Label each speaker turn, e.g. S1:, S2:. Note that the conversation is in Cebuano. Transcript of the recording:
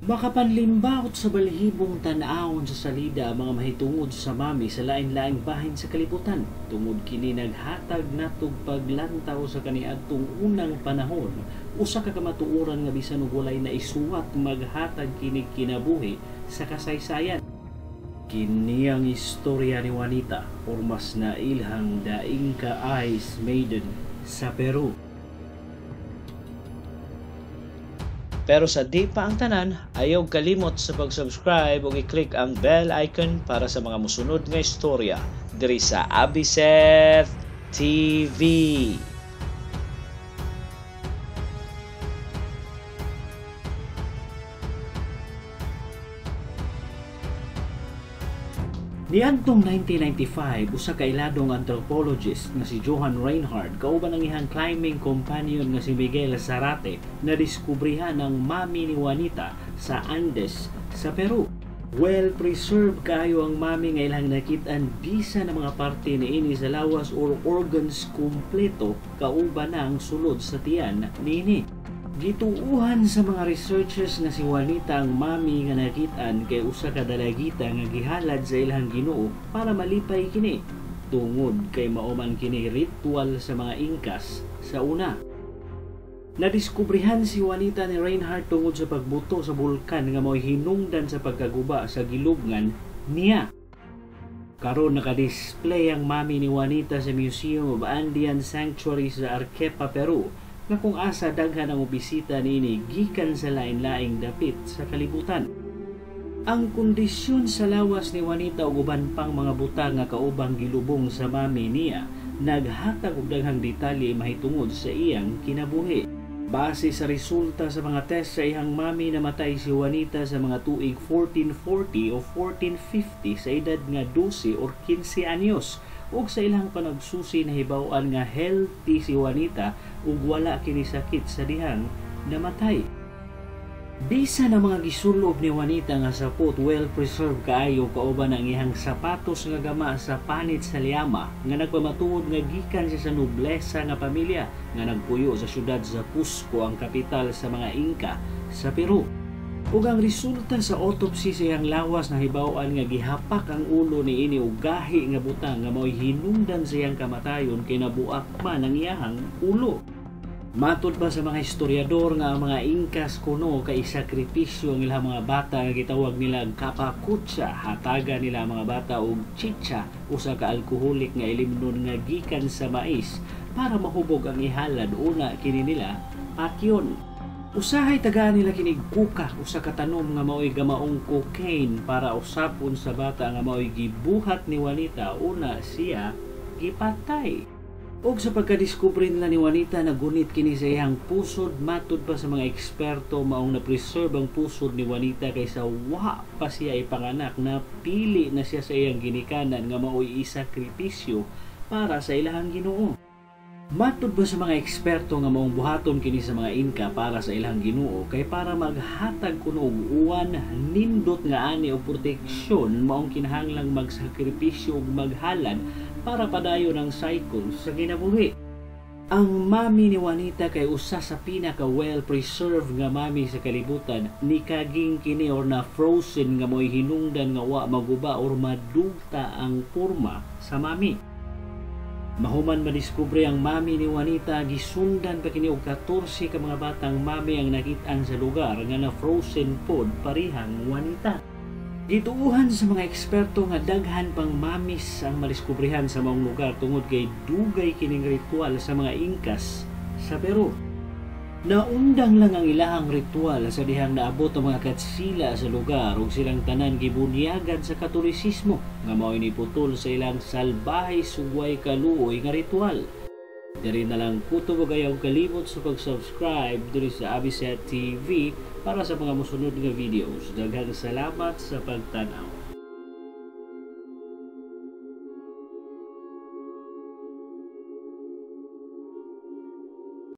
S1: Makapanlimbaot sa balhibong tan-awon sa salida ang mga mahitungod sa mami sa lain-laing bahin sa kalibutan. Tungod kini naghatag natog paglantaw sa kaniadtong unang panahon, usa ka kamatuoran nga bisan og walay naisuwat maghatag kini kinabuhi sa kasaysayan. Kini ang istorya ni Juanita, or mas nailhang The Inca Ice Maiden sa Peru.
S2: Pero sa di pa ang tanan, ayaw kalimot sa pag-subscribe ug i-click ang bell icon para sa mga mosunod nga istorya diri sa Abiseth TV.
S1: Niadtong 1995, usa ka iladong anthropologist nga si Johann Reinhard kauban ang iyang climbing companion nga si Miguel Zarate nadiskubrihan ang mami ni Juanita sa Andes sa Peru. Well preserved kaayo ang mami nga ilang nakit-an bisan ang mga parte niini sa lawas or organs kumpleto kauban ang sulod sa tiyan niini. Gituuhan sa mga researchers nga si Juanita ang mami nga nakit-an kay usa ka dalagita nga gihalad sa ilang Ginoo para malipay kini, tungod kay mao man kini ritual sa mga Incas sa una. Nadiskubrihan si Juanita ni Reinhard tungod sa pagbuto sa bulkan nga mao'y hinungdan sa pagkaguba sa gilubngan niya. Karon nakadisplay ang mami ni Juanita sa Museum of Andean Sanctuary sa Arequipa, Peru, nga kung asa daghan ang bisita niini gikan sa lain-laing dapit sa kalibutan. Ang kondisyon sa lawas ni Juanita ug uban pang mga butang nga kaubang gilubong sa mami niya naghatag og daghang detalye mahitungod sa iyang kinabuhi. Base sa resulta sa mga test sa iyang mami, namatay si Juanita sa mga tuig 1440 o 1450 sa edad nga 12 or 15 anyos. Ug sa ilang panagsusi nahibaw-an nga healthy si Juanita ug wala kini sakit sa dihang namatay. Bisan ang mga gisulob ni Juanita nga sapot well preserved kaayo kauban ang iyang sapatos nga gama sa panit sa llama nga nagpamatuod nga gikan siya sa noblesa nga pamilya nga nagpuyo sa syudad sa Cusco, ang kapital sa mga Inca sa Peru. Ug ang resulta sa autopsy sa iyang lawas nahibaw-an nga gihapak ang ulo niini og gahi nga butang nga mao'y hinungdan sa iyang kamatayon kay nabuak man ang iyang ulo. Matud pa sa mga historiador nga ang mga Incas kuno kay sakripisyo ang ilang mga bata nga gitawag nila kapakutsa, hatagan nila ang mga bata og chicha, usa ka alkoholik nga ilimnon nga gikan sa mais para mahubog ang ihalad una kini nila patyon. Usahay tagaan nila kinig kuka, usa ka tanom nga mao'y gamaong cocaine para usapon sa bata nga mao'y gibuhat ni Juanita una siya gipatay. Og sa pagkadiskubre nila ni Juanita nagunit kini sa iyang pusod, matud pa sa mga eksperto maong na-preserve ang pusod ni Juanita kaysa wa pa siya ipanganak, napili na siya sa iyang ginikanan nga mao'y isakripisyo para sa ilahang Ginoo. Matud ba sa mga eksperto nga maong buhaton kini sa mga Inca para sa ilang Ginoo kay para maghatag kuno og uwan, nindot nga ani og proteksyon, maong kinahanglang magsakripisyo ug maghalad para padayon ang cycle sa kinabuhi. Ang mami ni Juanita kay usa sa pinaka well preserved nga mami sa kalibutan, ni kaging kini or na frozen nga mo'y hinungdan nga wa maguba or madugta ang porma sa mami. Mahuman madiskubre ang mami ni Juanita, gisundan pa kini og 14 ka mga batang mami ang nakit-an sa lugar nga na frozen pod parihang Juanita. Gituuhan sa mga eksperto nga daghan pang mamis ang madiskubrehan sa maong lugar tungod kay dugay kining ritual sa mga Incas sa Peru. Naundang lang ang ilahang ritual sa dihang naabot ang mga katsila sa lugar ug silang tanan gibunyagan sa Katolisismo nga mao'y niputol sa ilang salbahe sugway kaluoy nga ritual. Diri na lang kutob ug ayaw kalimot sa pag-subscribe diri sa Abiseth TV para sa mga mosunod nga videos. Daghang salamat sa pagtan-aw.